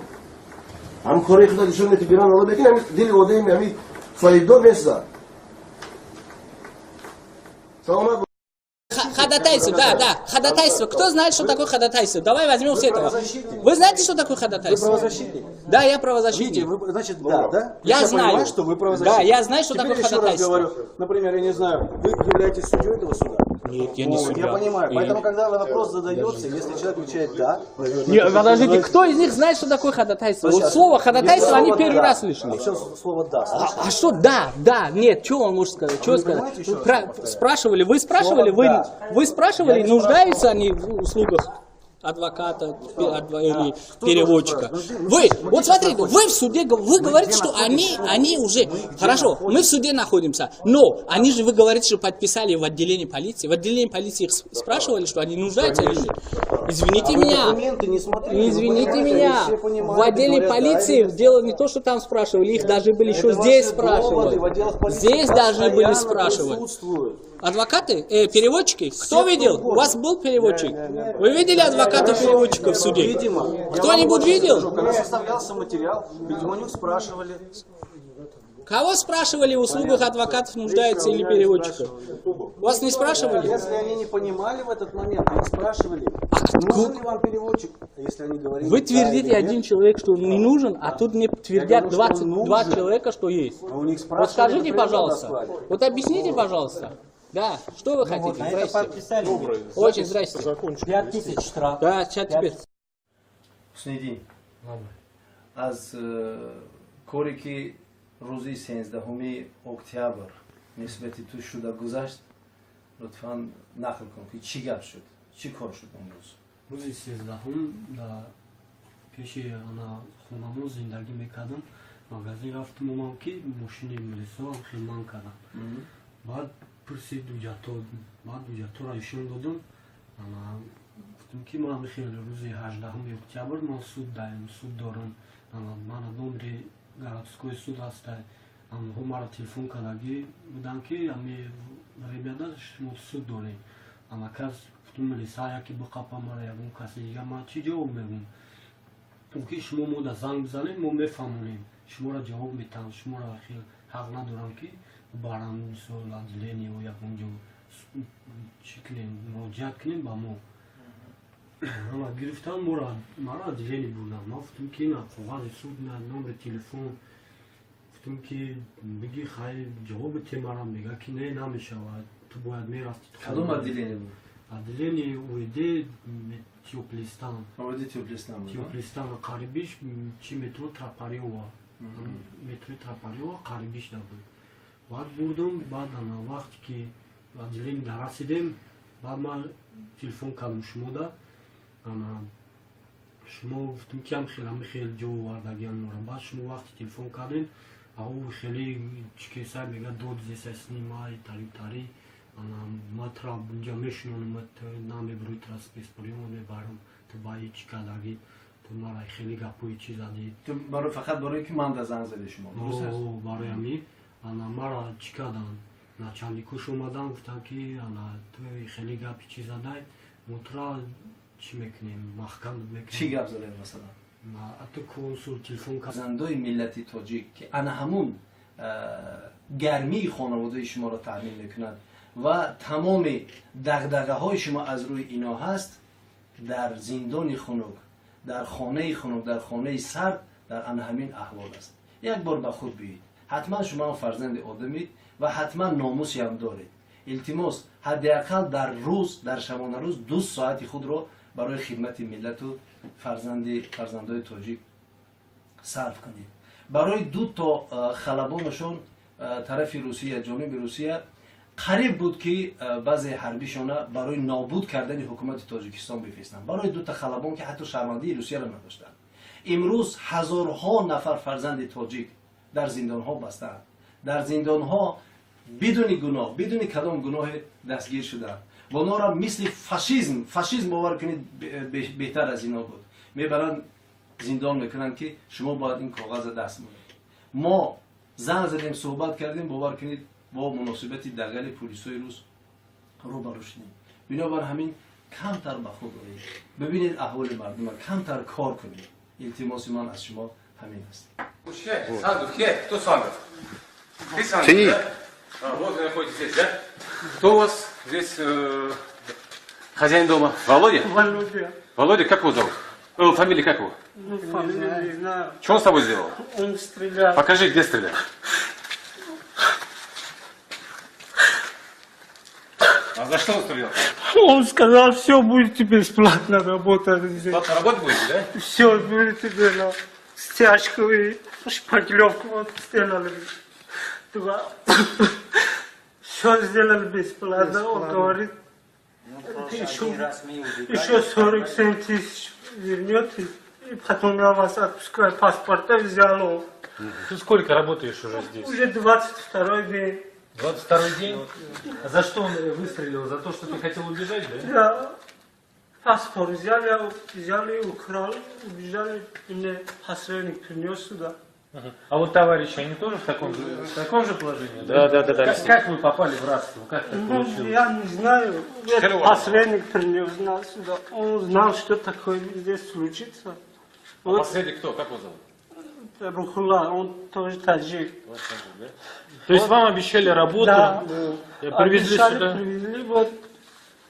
ҳам кори худо нишон медиҳ, бирон Алло бекин, ҳами дили одами ҳами соҳибдор месӯзад. Саломат.
Ходатайство, да, ходатайство. Кто знает, что такое ходатайство? Давай возьмем с этого. Вы знаете, что такое ходатайство?
Вы правозащитник?
Да, я правозащитник.
Видите, вы, значит, да, да?
Я знаю.
Понимаю, что вы правозащитник.
Да, я знаю, что
Теперь
такое
еще раз
ходатайство.
Говорю, например, я не знаю, вы являетесь судьей этого суда?
Нет, я не
Вот,
судья.
Я понимаю.
Нет.
Поэтому, когда вопрос задается, если человек отвечает «да»,
Нет, подождите, кто из них знает, что такое ходатайство? Вот слово ходатайство они первый раз слышали.
Все слово «да».
А что да, да, нет, что он может сказать? Что
Вы
сказать?
понимаете, еще раз повторяю?
Спрашивали, вы спрашивали,
Слово
вы,
«да».
вы спрашивали,
Я не
нуждаются они в услугах адвоката или
Кто
переводчика?
должен спрашивать?
Вы,
Мы
вот
где
смотрите,
находимся?
вы в суде, вы
Мы
говорите,
где
что
находимся?
они уже,
Мы где
хорошо, мы в
находимся?
суде находимся, но они же, вы говорите, что подписали в отделении полиции, в отделении полиции их спрашивали, что они нуждаются или нет? Извините
А вы
меня.
документы не смотрели, вы
Извините
понимаете,
меня,
они все понимают
в
и
отделе
говорят, да
полиции
или нет.
дело не то, что там спрашивали, их даже были еще
Это
здесь
ваши доводы,
спрашивали.
в отделах полиции
Здесь даже были
постоянно
спрашивать.
присутствуют.
Адвокаты, переводчики? Кто видел? У вас был переводчик? Вы видели адвоката-переводчика в суде?
Видимо. Я вам
Кто-нибудь
больше
видел?
скажу, когда составлялся материал, видимо, у них спрашивали.
Кого спрашивали, в услугах адвокатов нуждаются или переводчиков? Вас не спрашивали?
Если они не понимали в этот момент, они спрашивали, нужен ли вам переводчик, если они говорили,
Вы
да
твердите
или нет.
один человек, что не нужен, а тут мне твердят
говорю, что он
22
нужен.
человека, что есть.
А у них
Вот
спрашивали,
скажите,
например,
пожалуйста,
на складе.
вот объясните, пожалуйста. Да, что вы хотите?
На это
Здрасте.
подписали.
Очень здрасте.
5000 штраф.
Да, сейчас теперь.
Ҳусниддин, аз коре ки рӯзи 13 октябр Нисбати ту шуда гузашт, лутфан нақл кун, ки чӣ гап шуд, чӣ кор шуд он рӯз?
Рӯзи 13-ум дар пеши ана хонамон зиндагӣ мекардам, магазин рафтам, омам, ки мошини милисо хелман кардам. Баъд пурсид ҳуҷҷатҳо, баъд ҳуҷҷатҳоро ишон додам. Ана гуфтам, ки ман хел рӯзи 18-уми октябр ман суд даем, суд дорам. Ана мана номери городской суд ҳаста. Онҳо маро телефон кардагӣ буданд, ки ами времяда шумо суд дорем. Ана кас гуфтум, милиса яке биқапа мара, ягон каси дига, ман чӣ ҷавоб мегӯм? Ки шумо мода занг бизанед, мо мефаҳмонем, шуморо ҷавоб метаҳам, шуморо хел ҳақ надорам, ки барам, мисол, отделение ё ягон ҷо чӣ кунем, муроҷиат кунем ба мо. Ана гирифтан моро, маро отделение бурданд. Ман гуфтам, ки на коғази суд, на номери телефон. Гуфтам, ки биги, хай, ҷавоби те мара. Мега, ки не, намешавад, ту бояд мерафти.
Кадом отделение буд?
Отделение УВД Тёплый Стан.
УВД Тёплый Стан буд?
Тёплый Стан, қарибиш чи метро Тропарёва, метрои Тропарёва қарибиш да буд. Баъд бурдум, баъд ана вақте ки отделение да расидем, баъд ман телефон кардам шумода. Ана шумо гуфтум, ки ам хел, ами хел ҷо овардагиам мора. Баъд шумо вақте телефон кардем, ау хеле чикесай, мега, дод зесай, снимай, тари тари. Ана ма тра инҷа мешинонам, намебурӯи, тра спецприём мебарам, ту ба чӣ кардагӣ, ту мара хеле гапҳои чӣ задӣ.
Ту барои, фақат барои ки ман да занг зади шумо, дуруст аст?
Барои ами. Ана мара чӣ карданд, начальникош омадан, гуфтанд, ки ана ту хеле гапи чӣ задай, мо тура чӣ мекунем, маҳкам мекунем.
Чӣ гап задед, масалан?
Ту консул телефон.
Фарзандои миллати тоҷик, ки ана ҳамун гармии хонаводаи шуморо таъмин мекунад ва тамоми дағдағаҳои шумо аз рӯи ино ҳаст, дар зиндони хунук, дар хонаи хунук, дар хонаи сард, дар ана ҳамин аҳвол аст. Як бор ба худ биёед. Ҳатман шумо ҳам фарзанди одамид ва ҳатман номусиам доред. Илтимос, ҳадди ақал дар рӯз, дар шабонарӯз 2 соати худро барои хидмати миллату фарзанди фарзандои тоҷик сарф кунед. Барои ду то халабонашон тарафи Русия, ҷониби Русия қариб буд, ки баъзе ҳарбишона барои нобуд кардани ҳукумати Тоҷикистон бифиристанд, барои дута халабон, ки ҳатто шаҳрвандии Русияро надоштанд. Имрӯз ҳазорҳо нафар фарзанди тоҷик дар зиндонҳо бастаанд, дар зиндонҳо бидуни гуноҳ, бидуни кадом гуноҳе дастгир шуданд ва онҳоро мисли фашизм, фашизм, бовар кунед, беҳтар аз ино буд, мебаранд, зиндон мекунанд, ки шумо бояд ин коғаза даст монед. Мо занг задем, суҳбат кардем, бовар кунед, бо муносибати дағали пулисои рус рӯбарӯ шудем. Бинобар ҳамин камтар ба худ оед, бибинед аҳволи мардума, камтар кор кунед. Илтимоси ман аз шумо ҳамин аст.
Сангов, кто Сангов? Ты Сангов,
Ты.
да? А, вот вы находитесь здесь, да? Кто у вас здесь хозяин дома? Володя?
Володя.
Володя, как его зовут? Фамилия как его?
Ну, фамилию не знаю.
Что он с тобой сделал?
Он стрелял.
Покажи, где стрелял. А за что он стрелял?
Он сказал, все будете бесплатно работать здесь.
Бесплатно работать будете, да?
Все будете делать. Стяжку и шпаклевку вот сделали. Два. Все сделали бесплатно. Он говорит, еще 47 тысяч вернете, и потом я вас отпускаю. Паспорта взял он.
Ты сколько работаешь уже здесь?
Уже 22 день.
22 день? А за что он выстрелил? За то, что ты хотел убежать, да?
Да. Паспорт взяли, взяли, украли, убежали. И мне посредник принес сюда.
А вот товарищи, они тоже в таком же положении?
Да.
Как вы попали в рабство? Как так
Ну,
получилось?
я не знаю. Это
Хеллоу.
посредник принес нас сюда. Он знал, что такое здесь случится.
А
Вот
посредник кто? Как его зовут?
Рухула, он тоже таджик.
То есть вам обещали работу,
Да.
привезли
Обещали,
сюда?
Привезли, вот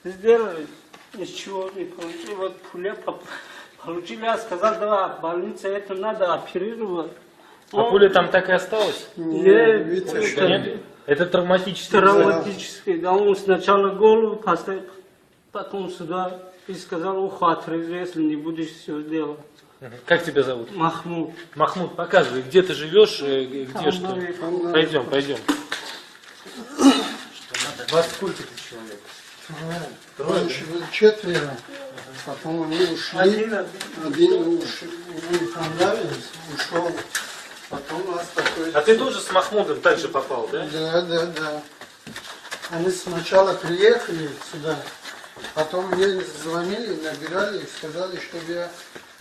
сделали. Ничего не получили. Вот пуля получили. Я сказал, давай, больница, это надо оперировать.
А пуля там так и осталась?
Нет, это
Нет? Это травматический.
Травматический. Да, он сначала голову поставил, потом сюда и сказал, ухо отрежу, если не будешь все делать.
Как тебя зовут?
Махмуд.
Махмуд, показывай, где ты живешь, где
Там
что.
наверху.
Пойдем, пойдем.
Вас сколько человек?
Трое. Раньше было четверо. Потом они ушли. Один ушел, ему не понравилось, ушел. Потом нас такой.
А ты тоже с Махмудом также попал, да?
Да. Они сначала приехали сюда, потом мне звонили, набирали и сказали, чтобы я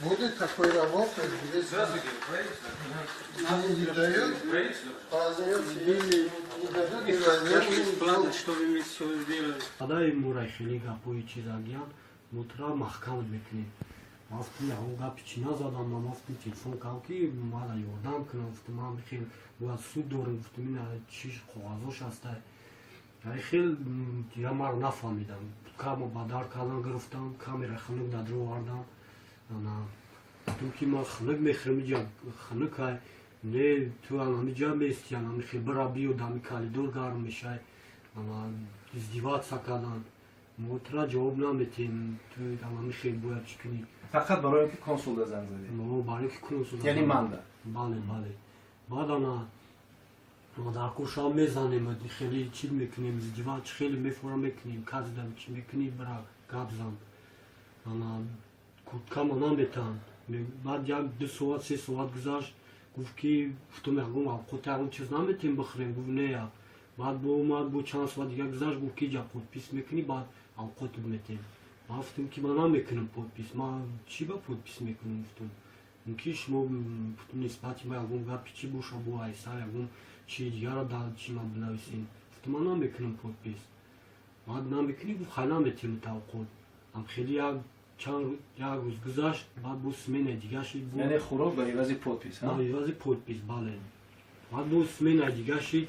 буду такой работать, здесь они не дают, возьмете или не дадут, не возьмем.
Чтобы мы все сделали.
Адаи мурай хеле гапҳои чизагиян мутра маҳкам мекунем. Гуфтам, ягон гапи чӣ назадам. Ман гуфтам, телефон кардам, ки мара ёрдам кунам. Гуфтам, ман хел бояд суд дорем. Гуфтам, ина чиш коғазош ҳастай. Хел я маро нафаҳмидам. Кама ба дар кардан гирифтам, камера хунук дар овардам. Гуфтам, ки ман хунук мехӯрам, иҷа хунукай. Не, ту ҳамиҷа мести, ами хел бира биё, дами коридор гарм мешай. Издеваться кардан. Мо тура ҷавоб наметем, ту ами хел бояд чӣ кунӣ.
Фақат барои ин ки консулда занг задӣ?
Барои ки консул.
Яъне манда?
Бале. Баъд ана дар кушам мезанем, хеле чӣ мекунем, издевать хеле мефора мекунем, казда чӣ мекунӣ, бира гап зан. Ана курткама наметан. Баъд як 2 соат, 3 соат гузашт, гуфт ки, гуфтам, ягон авқот, ягон чиз наметем бихӯрем? Гуфт, нея. Баъд бо омад, бо чанд соат дига гузашт, гуфт ки иҷа подпись мекунӣ, баъд авқотат метем. Ман гуфтам, ки ман намекунам подпись. Ман чӣ ба подпись мекунам? Гуфтам, мумкин шумо нисбати ма ягон гапи чӣ боша, бо айса ягон чи дигара дар чи ма бинависем. Гуфтам, ман намекунам подпись. Баъд намекунӣ? Гуфт, хай, наметем тавқот. Ам хеле як чанд як рӯз гузашт, баъд бо смена дига шид.
Яъне хӯрок ба ивази подпись?
Ба ивази подпись, бале. Баъд бо смена дига шид.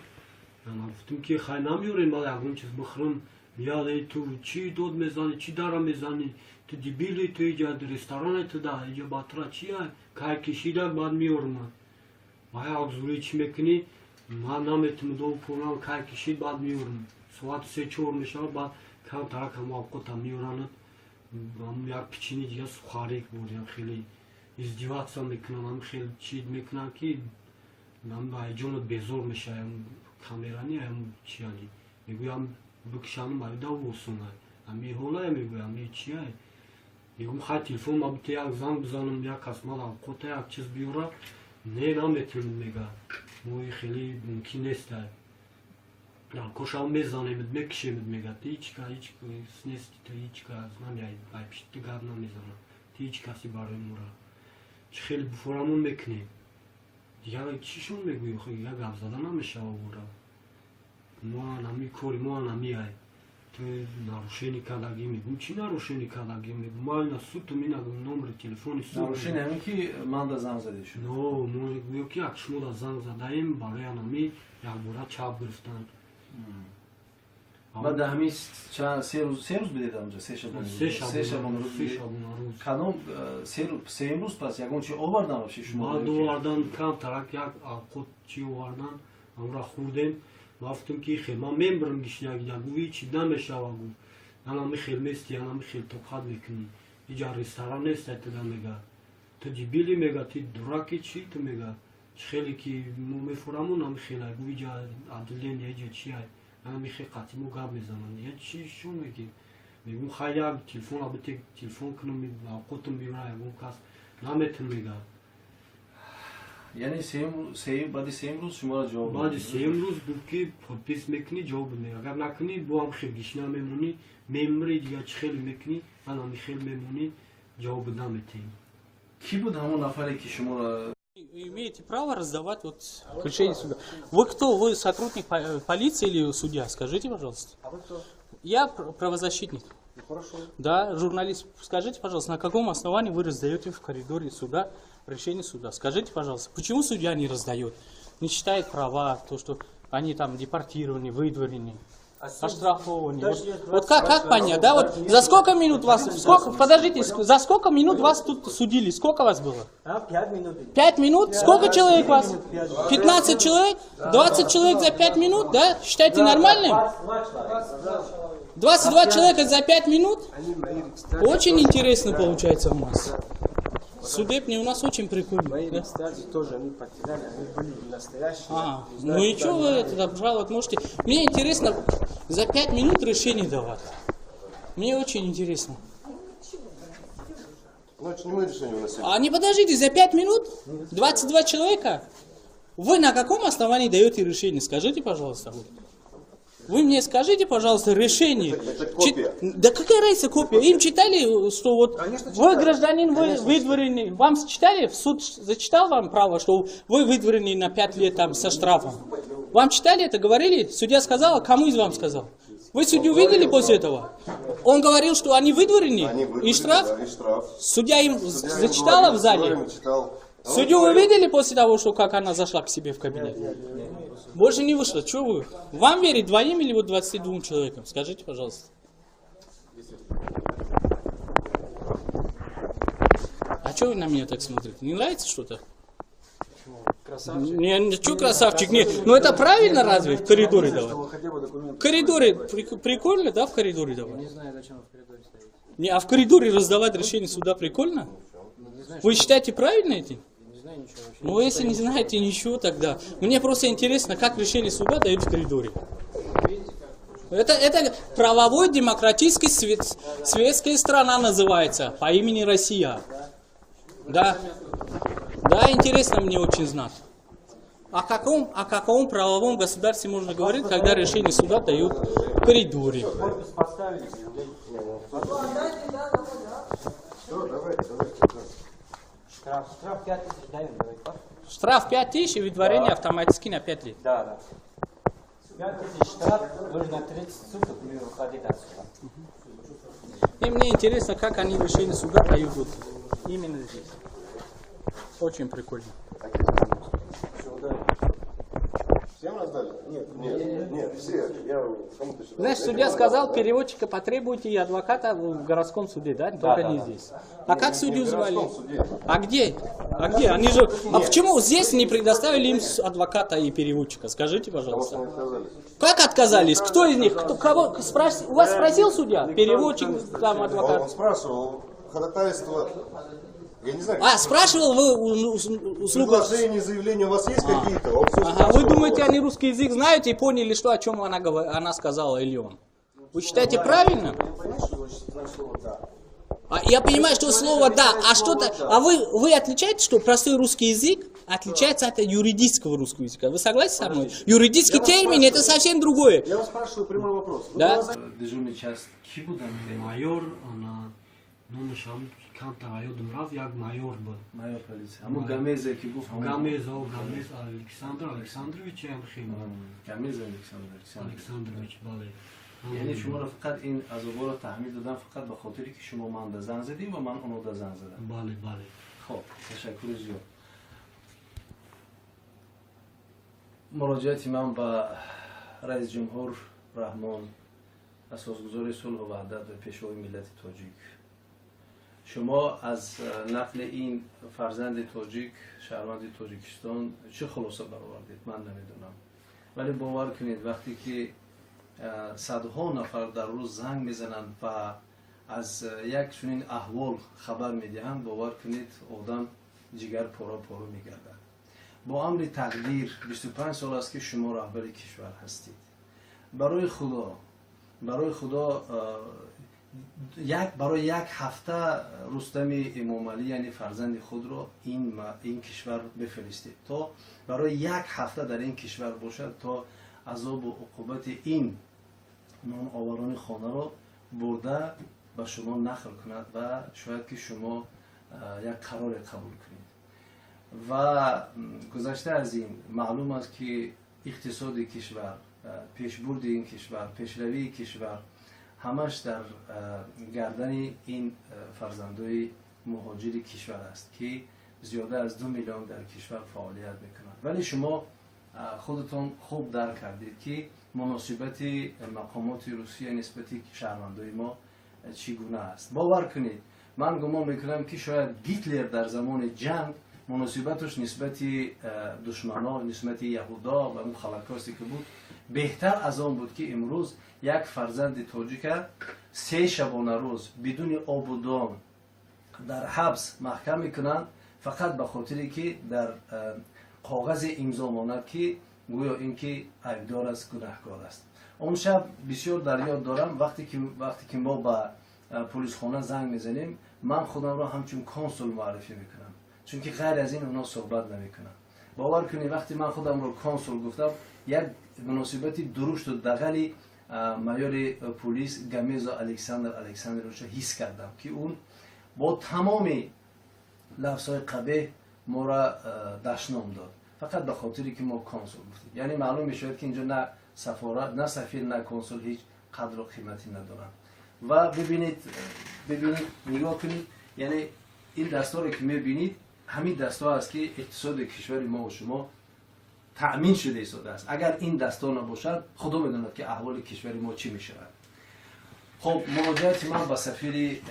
Гуфтам, ки хай, намеёрем, ман ягон чиз бихӯрам? Мияде, ту чӣ дод мезанӣ, чӣ дара мезанӣ, ту дебили, ту иҷа ресторане, ту да иҷа батра чи кай кишида, баъд меёрам. Ба як зурӣ чӣ мекунӣ? Ман наметунам, дов пурам, кай кишид, баъд меёрам. Соати 3-4 мешавад, баъд камтарак ҳам авқота меёранад. Як печенье дига, сухарик бурдям. Хеле издеваться мекунам, ам хел чӣ мекунам, ки ҳаяҷонат безор мешавам. Камерани ам чияни мегӯям, бикшанам айда осонай, ами ҳолая мегӯям, и чияй. Мегӯм, хай, телефон ма бите, як занг бизанам, як кас ман авқота як чиз биёра. Не, наметунам, мега, мо хеле мумкин нестай, кошам мезанемед, мекишемед, мега. Ти ҳеч ҳеч нести, ту ҳеч кас намеай, ай пишти ту гап намезанам, ту ҳеч каси барои мора. Чӣ хеле буфорамон мекунем, дигар чишон мегӯӣ? Дигар гап зада намешава. Бора мо анами кори мо анамиай, ту нарушение кардагӣ. Мегӯм, чӣ нарушение кардагӣ? Мегӯм, ма ина сутум, ина номери телефони суд.
Нарушение ҳамин ки манда занг задӣ шуд?
Но, мо гӯё ки як шумода занг задаем, барои анами якбора чап гирифтан.
Баъд ҳамин 3 рӯз, 3 рӯз бидед онҷо, 3 шабонарӯз?
3 шабонарӯз.
Кадом сеюм рӯз пас ягон чи овардан вообще шумо?
Баъд овардан камтарак як авқот чи овардан, амра хӯрдем. Гуфтам, ки хел ман мембирам гишнагида. Гуфт, ҳичи намешава. Гуфт, анами хел мести, анами хел тоқат мекунӣ, иҷа ресторан нест туда. Мега, ту дебили, мега, ты дураки, чи ту, мега, чӣ хеле ки мо мефурамон, ами хела. Гуфт, иҷа отделение, иҷа чи ай, ами хел қатъи мо гап мезананд. Я чи шо меги? Мегӯм, хай, як телефон абите, телефон кунам, авқотам биёра ягон кас. Наметун, мега.
Яъне баъди сеюм рӯз шуморо ҷавоб?
Баъди сеюм рӯз гуфт, ки подпись мекунӣ, ҷавоб мега, агар накунӣ, бо ҳам хел гишна мемонӣ, мемирӣ. Дигар чӣ хеле мекунӣ, анами хел мемонӣ, ҷавоб наметиҳем.
Кӣ буд ҳамон нафаре, ки шуморо
Имеете право раздавать вот решение суда. Вы кто? Вы сотрудник полиции или судья? Скажите, пожалуйста.
А вы кто?
Я правозащитник.
Ну, хорошо.
Да, журналист. Скажите, пожалуйста, на каком основании вы раздаете в коридоре суда решение суда? Скажите, пожалуйста, почему судья не раздает? Не читает права, то, что они там депортированы, выдворены, оштрафованы. Вот, вот как понять, да? Вот за сколько минут вас, сколько, подождите, за сколько минут вас тут судили? Сколько вас было?
А, 5 минут.
5 минут? Сколько человек вас? 15 человек? 20 человек за 5 минут, да? Считаете нормальным? 22 человека за 5 минут? Очень интересно получается у нас. Судебные у нас очень прикольные.
Мои
Да?
регистрации тоже они потеряли, они были настоящие.
А,
Не знаю,
ну и
куда
что
они
вы
делись.
это обжаловать можете? Мне интересно, за 5 минут решение давать. Мне очень интересно.
Ну, это не мы решение выносили.
А не подождите, за 5 минут 22 человека? Вы на каком основании даете решение? Скажите, пожалуйста. Вот. Вы мне скажите, пожалуйста, решение.
Это копия.
Да какая разница копия? Им читали, что вот
Конечно,
вы
читали.
гражданин, вы
Конечно.
выдворены. Вам читали, в суд зачитал вам право, что вы выдворены на 5 лет там со штрафом? Вам читали это, говорили? Судья сказала, кому из вам сказал? Вы судью видели после этого? Он говорил, что они выдворены?
Они
И
выдворены,
штраф?
да, и штраф.
Судья им
Судья им
зачитала
говорил,
в зале?
всё время читал. А он
Судью вы
говорил,
видели после того, что как она зашла к себе в кабинет? Больше не вышло. Что вы? Вам верить двоим или вот 22 человекам? Скажите, пожалуйста. А что вы на меня так смотрите? Не нравится что-то?
Красавчик.
Не, не, что красавчик? Не, ну это правильно разве в коридоре
Что
давать?
вы хотя бы документы.
В коридоре прикольно, да, в коридоре давать?
Не знаю, зачем вы в коридоре стоите.
Не, а в коридоре раздавать решение суда прикольно?
Не знаю,
Вы считаете правильно это?
не знаю ничего вообще.
Ну, если не знаете ничего, тогда. Мне просто интересно, как решение суда дают в коридоре. Это правовой демократический светская страна называется, по имени Россия. Да. Да, интересно мне очень знать. О каком правовом государстве можно говорить, когда решение суда дают в коридоре?
Подпись поставили.
Всё, давайте, давайте.
Штраф, штраф 5 тысяч даем, давай, пап.
Штраф 5 тысяч и выдворение автоматически на 5 лет.
Да. 5 тысяч штраф, нужно 30 суток не выходить отсюда.
И мне интересно, как они решение суда дают вот именно здесь. Очень прикольно.
Всем раздали? Нет. Нет, нет, все. Я кому-то сюда.
Знаешь, судья сказал, переводчика потребуйте и адвоката в городском суде, да? Только
да,
не
да.
здесь. А как судью
в
звали?
городском суде.
А где? А где? Они же. А почему здесь не предоставили им адвоката и переводчика? Скажите,
Потому что
пожалуйста.
они отказались.
Как отказались? Кто из них? Кто, кого? У вас спросил судья? Переводчик, там адвокат.
Он спрашивал, ходатайство. Я не знаю.
А, спрашивал вы услугу?
Предложения, заявления у вас есть какие-то? Он всё
Ага, вы
спрашивал.
думаете, они русский язык знают и поняли, что о чем она сказала или он? Вы считаете правильно?
Понимаешь, что значит слово «да»?
А, я понимаю, что слово «да», а что-то. А вы отличаете, что простой русский язык отличается от юридического русского языка? Вы согласны со мной? Юридический
Я вас
термин это
спрашиваю.
совсем другое.
Я вас спрашиваю прямой вопрос. Вы
Да.
глаза-
Дежурный часть кӣ буданд?
Майор, ана номашам камтар ёдам рафт, як майор буд.
Майор полиция. Ҳамун Гамезе ки гуфт, ҳамун-
Гамез, о, Гамез Александр Александрович ам хел.
Гамез Александр Александрович.
Александрович, бале.
Яъне шуморо фақат ин азоборо таҳмил додан фақат ба хотире ки шумо манда занг задем ва ман онода занг задам.
Бале.
Хоб, ташаккури зиёд. Муроҷиати ман ба раис ҷумҳур Раҳмон, асосгузори сулҳу ваҳдат ва пешвои миллати тоҷик: шумо аз нақли ин фарзанди тоҷик, шаҳрванди Тоҷикистон, чӣ хулоса баровардед, ман намедонам, вале бовар кунед, вақте ки садҳо нафар дар рӯз занг мезананд ва аз як чунин аҳвол хабар медиҳанд, бовар кунед, одам ҷигар пора пора мегардад. Бо амри тақдир 25 сол аст, ки шумо раҳбари кишвар ҳастед. Барои Худо, барои Худо, як барои як ҳафта Рустами Эмомалӣ, яъне фарзанди худро ин кишвар бифиристед, то барои як ҳафта дар ин кишвар бошад, то азобу уқубати ин ноноварони хонаро бурда ба шумо нақл кунад ва шояд ки шумо як қароре қабул кунед. Ва гузашта аз ин, маълум аст, ки иқтисоди кишвар, пешбурди ин кишвар, пешравии кишвар ҳамаш дар гардани ин фарзандои муҳоҷири кишвар аст, ки зиёда аз 2 миллион дар кишвар фаъолият мекунанд. Вале шумо худатон хуб дарк кардед, ки муносибати мақомоти Русия нисбати шаҳрвандои мо чӣ гуна аст. Бовар кунед, ман гумон мекунам, ки шояд Гитлер дар замони ҷанг муносибаташ нисбати душмано, нисбати яҳудо ва он Холокосте ки буд, беҳтар аз он буд, ки имрӯз як фарзанди тоҷика 3 шабонарӯз бидуни обу дон. Дар ҳабс маҳкам мекунанд, фақат ба хотире ки дар коғазе имзо монад, ки гӯё ин ки айбдор аст, гунаҳкор аст. Он шаб бисёр дар ёд дорам, вақте ки мо ба полисхона занг мезанем, ман худамро ҳамчун консул муаррифӣ мекунам, чунки ғайр аз ин онҳо суҳбат намекунанд. Бовар кунед, вақте ман худамро консул гуфтам, як муносибати дурушту дағали майори пулис Гамезо Александр Александровичро ҳис кардам, ки ӯ бо тамоми лафзҳои қабеҳ моро дашном дод, фақат ба хотире ки мо консул гуфтем. Яъне маълум мешавад, ки инҷо на сафорат, на сафир, на консул ҳеҷ қадру қимате надоранд. Ва бибинед, бибинед, нигоҳ кунед, яъне ин дастҳоро ки мебинед, ҳамин дастҳо аст, ки иқтисоди кишвари мо шумо таъмин шуда истодааст. Агар ин дастҳо набошад, худо медонад, ки аҳволи кишвари мо чӣ мешавад. Хуб, муроҷиати ман ба сафири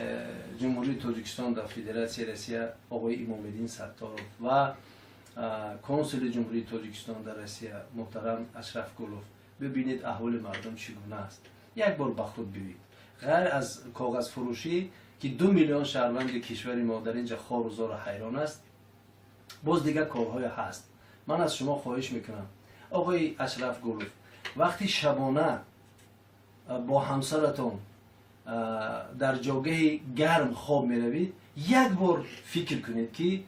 Ҷумҳурии Тоҷикистон дар Федератсияи Россия оғои Имомиддин Сатторов ва консули Ҷумҳурии Тоҷикистон дар Россия муҳтарам Ашраф Гулов: бибинед, аҳволи мардум чӣ гуна аст, як бор ба худ биёед. Ғайр аз коғазфурӯшӣ, ки 2 миллион шаҳрванди кишвари мо дар инҷа хору зору ҳайрон аст, боз дигар корҳое ҳаст. Ман аз шумо хоҳиш мекунам, оғои Ашраф Гулов, вақти шабона бо ҳамсаратон дар ҷогаҳи гарм хоб меравед, як бор фикр кунед, ки